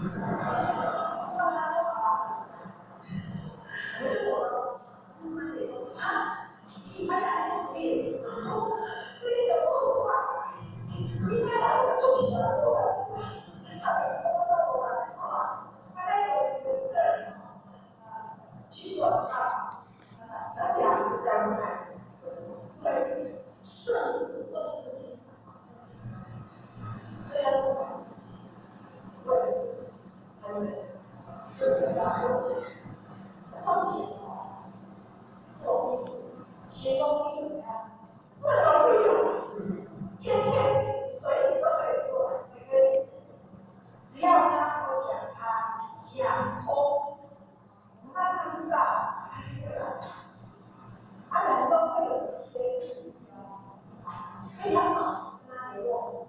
我就走了。妈也说啊，你快来做生意，你怎么做啊？你快来我做起来，我他每天都到我啊，大概有一个人去过他，他讲讲来，对，顺服自己，虽然不对，还是这个要风险，风险哦，做成功率怎么样？不能没有，天天随时都可以过来，每个人只要他我想他想通，让他知道他是会来的，当然都会有一些，所以要保持跟他联络，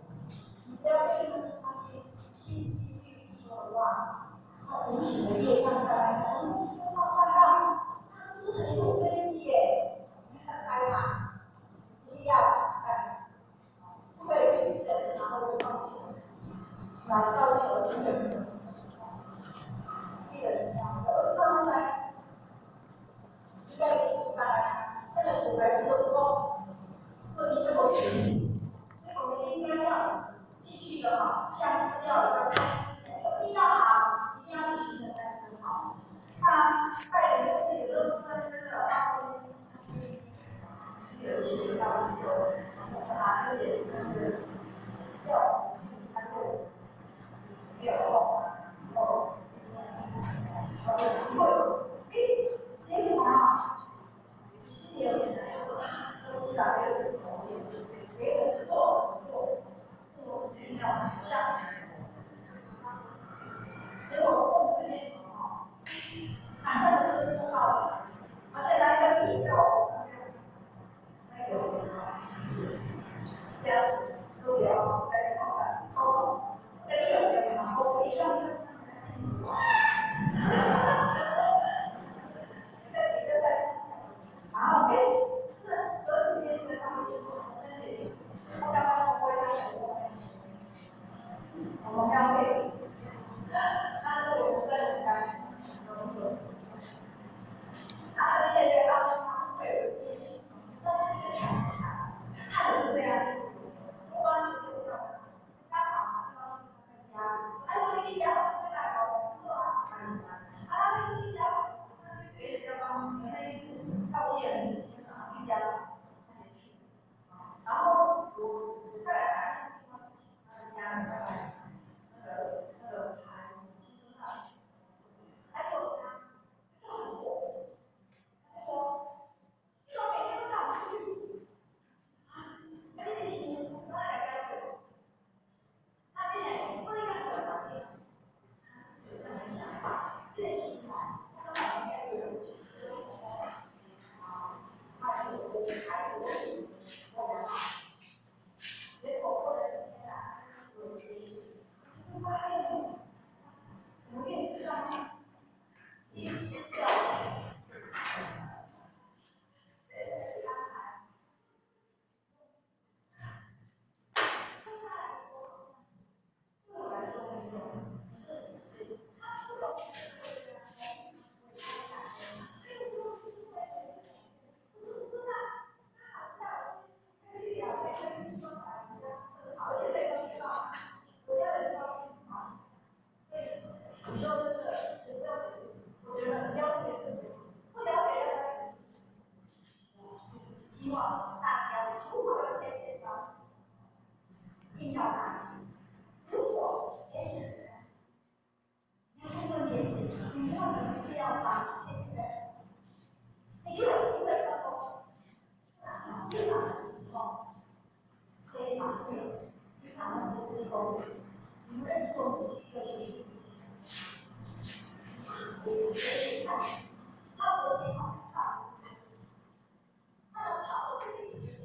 你不要被他那些心机去说的话，他无形的业障在来，从说到办到，他都是很有根基耶，你很害怕，一定要哎，不可以去这然后就放弃了，来到那个真的，记得是这样的，慢慢来，礼拜一吃饭，那个五百吃都不够，问题就没解决，所以我们应该要继续的哈，相知要要看，一定要好，一定要持续的在思考。那拜人这些都分真的，有一些到时候，他有点就是叫他就没有空，然后然后哎，结果啊，新年起来就都是那个给我做做做学校学校，结果我们那哦，马上就是做到了，而且来个比较，那个家属都比较在上班，哦，在有的然后一上。然后哎，这隔几天在上面就说，我刚刚我我们要被，但是我们在干，啊，这些当中会有一些，但是那个强他的是这样子，不光是这个，刚好在家，哎，我一家回来哦，啊，啊，那个一家，别人家帮，那道歉，去家，然后我再来他的家那个牌，其实他，而且他就很火，他说，你怎么每天都带我出去？啊，那你是哪来解决？他竟然不应该跟我道歉，有这样的想法，这个心态，他应该是有啊，他就还有我结果过了几天啊，我就发现怎么变这样？一笑。对我来说没有，是他不懂你说这个，我觉得了解，不了解，希望大家如果要先介绍，一定要打。如果天使的，你要问问天使，你为什么是要帮天使的？你就有机会成功。啊，立马哦，可以马上，你马上就是说，你们认识我们需要学习。所以看，他昨天好像他的跑的这个就讲，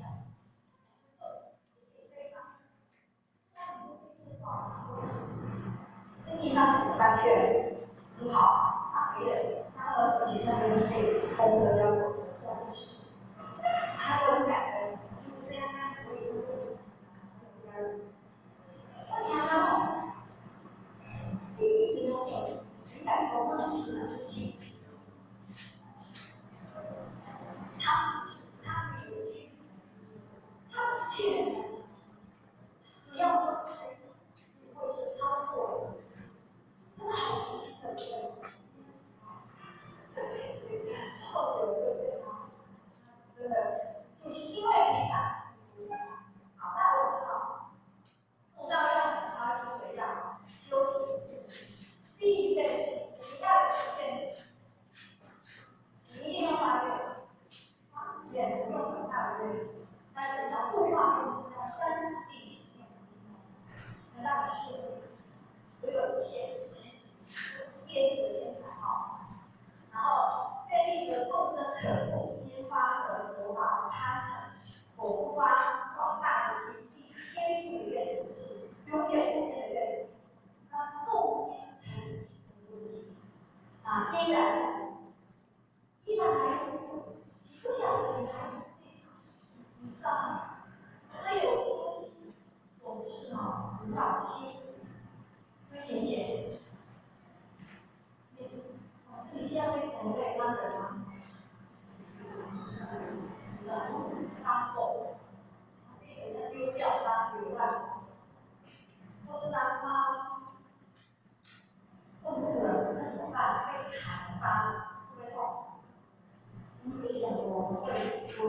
地上三圈很好，啊，别人他们学校就是可以公车要过，他就很感恩，就是这样啊，所以我听到哦，一直死去。他没有去，他不去，只要我开始，会是他做的，真的好神奇的，对不对？后者对不对啊？真的就是因为平常，好，那我们好，做到要发心怎样修行？第一愿，你要有愿，你一定要发愿，愿不用很大的愿，但是要度化众生，要三世地十念，能让你顺利，所有一切其实都是业力的天才哈。然后愿力得众生可否先发得佛法贪嗔，否不发广大的心，必坚固的愿，就是永远不变的愿。那诵经成啊，依然，依然来，你不晓得你还你知道吗？所以我修行总是哈很早期，会浅显。你自己现在会成为当人吗？当狗，被人家丢掉当流浪，或是当猫，动物了，那怎么办？被砍杀，会不会痛？你会想我们会沦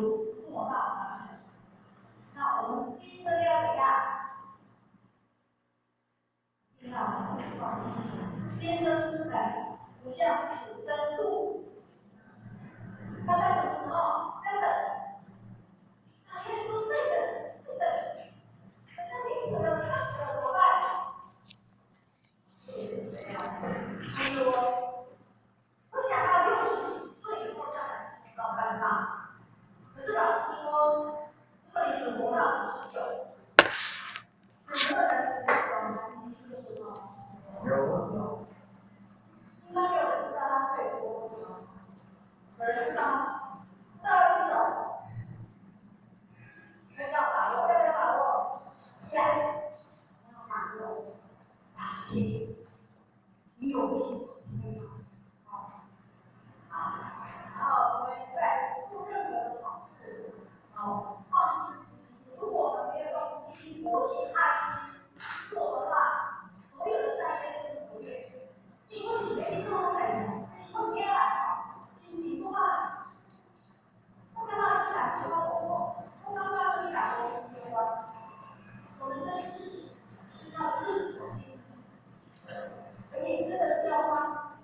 落到哪里？那我们今生要怎样？听到吗？今生哎，不向此生度。他在等什么？在等。他现在都在等，在等。等到你死了，他死了怎么办？是这样。他说：“我想到60岁以后再来提高办法。可是老师说，如果你只活到59，有没有人往南年轻的时候？有。有。应该没有人知道他可以活多久。有人知道吗？知道了举手。要把握，要不要把握？要，要把握，把握，你有心，好，好，然后我们在做任何的好事，好，放弃如果我们没有用积极佛性爱心做的话，所有的善业都是不愿。因为你是你做代志，是讲惊来吼，心情不好，我感觉你来说我，我感觉你来无相关。我们的是是要自己，而且真的是要花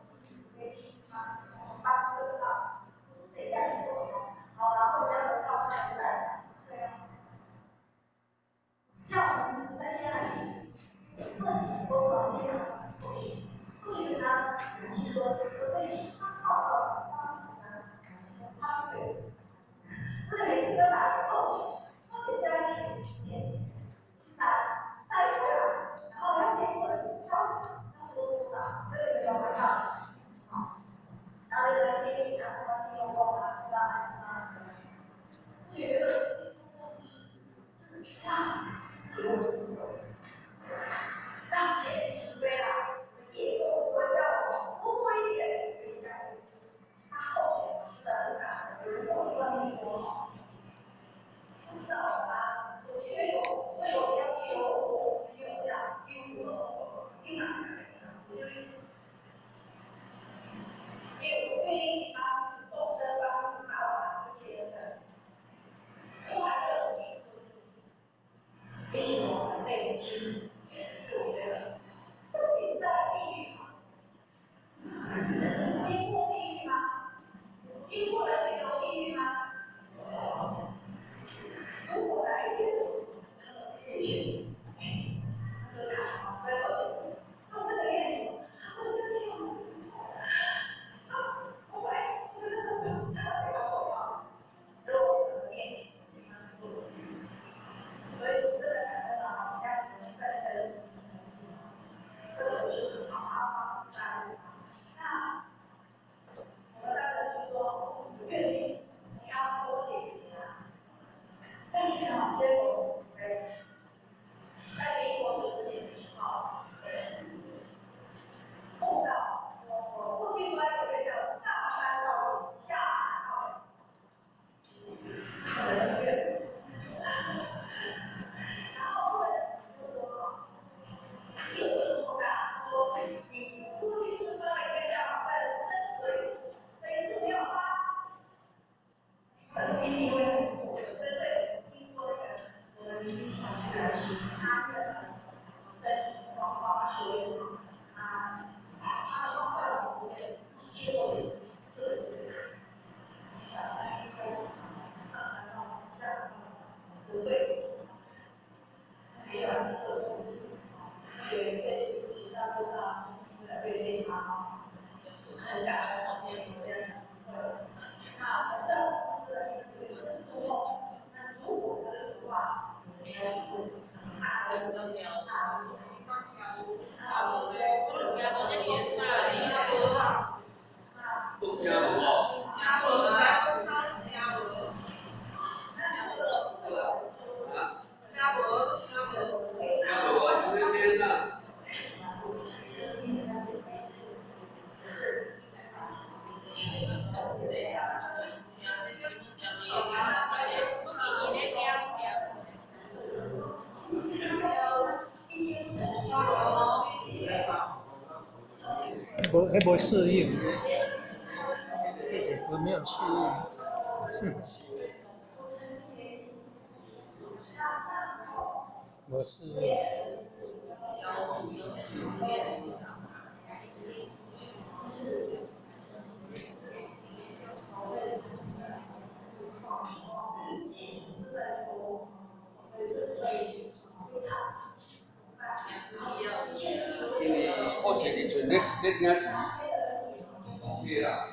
無彼無適應，彼是佢沒有適應。無適應。因為好勢佇厝咧咧聽時，對啦。